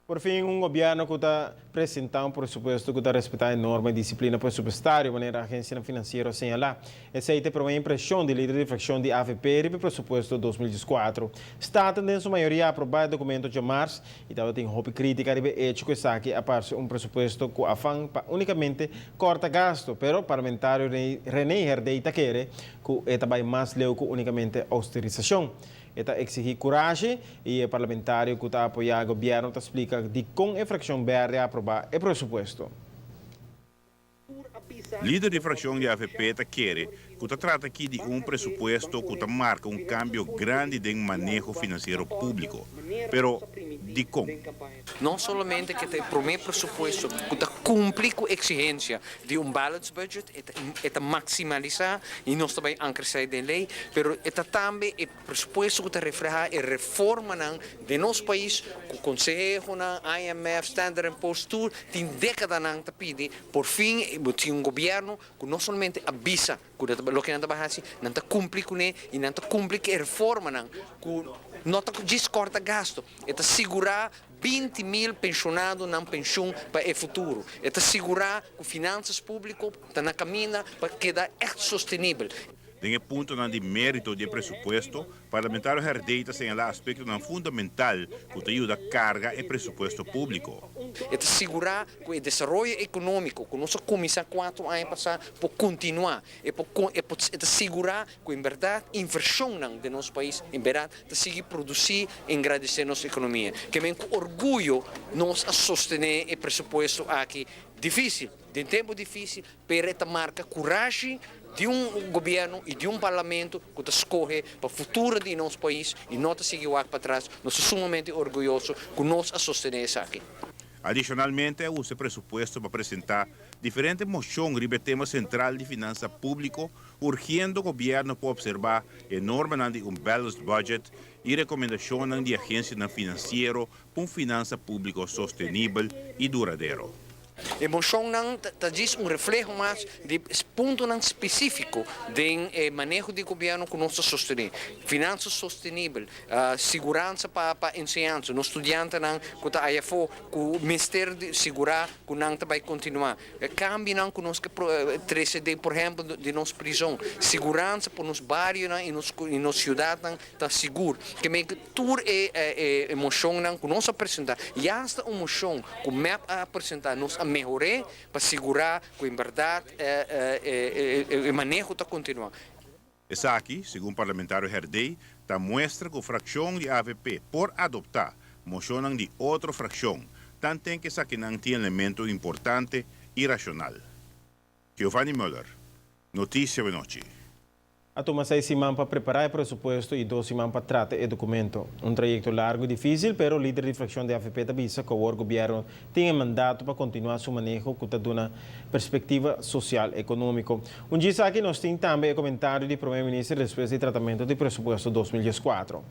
Por fin, un gobierno cu ta presenta un presupuesto cu ta respeta norma y disciplina presupuestario, manera agencia financiero a señala. Esey ta e impresion di lider di fraccion di AVP riba presupuesto 2014. Staten den su mayoria a aproba e documento diamars y tabatin hopi critica riba e hecho cu esaki a parce un presupuesto cu afan pa unicamente corta gasto, pero parlamentario René Herdé ta kere cu e ta bay mas leu cu unicamente austerisacion. E ta exigi curashi y e parlamentario cu ta apoya gobierno ta splica di con e fraccion berde a aproba e presupuesto. Lider di fraccion di AVP ta kere cu ta trata aki di un presupuesto cu ta marca un cambio grandi den maneho financiero publico. Pero, di con? No solamente cu e prome presupuesto cu ta cumpli cu exigencia di un balanced budget, e ta maximalisa y nos tambe a crece den ley, pero e ta tambe e presupuesto cu ta refleha e reforma di nos pais, cu Conseho, IMF, Standard Poor's, tur tin decadanan ta pidi. Por fin tin un gobierno cu no solamente a bisa cu loke nan ta haci, nan ta cumpli cu ne y nan ta cumpli cu e reformanan, cu no ta djis corta gasto, e ta sigura 20 mil pensionado nan pensioen pa e futuro. E ta sigura cu finanzas publico ta na caminda pa keda echt sostenibel. Den punto di merito di presupuesto, parlamentario Herdé ta señala aspecto fundamental cu ta yuda carga e presupuesto publico. E ta sigura cu e desaroyo economico cu nos a cuminsa 4 aña pasa por continua. E ta sigura cu, en berdad, inversion di nos pais, en berdad, ta sigui produci y engrandece nos economia. Kiermen cu orguyo nos a sostene e presupuesto aki dificil, den tempo dificil, pero e ta marca curashi di un gobierno y di un parlamento cu ta scoge pa futuro di nos pais y no ta sigui pa atras. Nos ta sumamente orguyoso cu nos a sostene esaki. Adicionalmente, usa e presupuesto pa presenta diferente mocion riba e tema central di finansa publico, urgiendo gobierno pa observa e norma di un balanced budget y recomendacion di agencia financiero pa un finansa publico sostenibel y duradero. E mocionnan ta un refleho mas di puntonan specifico di maneho di gobierno cu nos ta sostene. Finansa sostenibel, seguransa pa enseñansa, nos studiantenan cu ta afo, cu mester di sigura cu nan ta bay continua. Cambionan cu nos trece, por ehempel, di nos prison, seguransa pa nos barionan y nos ciudadnan ta sigur. Kiermen tur e mocionnan cu nos a presenta, y hasta un mocion cu MEP a presenta, nos a mehora pa sigura cu en berdad e maneho ta continua. Esaki, segun parlamentario Herdé, ta muestra cu e fraccion di AVP por adopta mocion di otro fraccion, tanto cu esakinan tin elemento importante y racional. Giovanni Müller, Noticia Anochi. A tuma 6 siman pa prepara e presupuesto y 2 siman pa trata e documento. Un trayecto largo y dificil, pero lider di fraccion di AVP ta bisa cu e gobierno tin e mandato pa continua su maneho cu un perspectiva social economico. Un dia aki nos tin tambe e comentario di Prome Minister despues di tratamento di presupuesto 2014.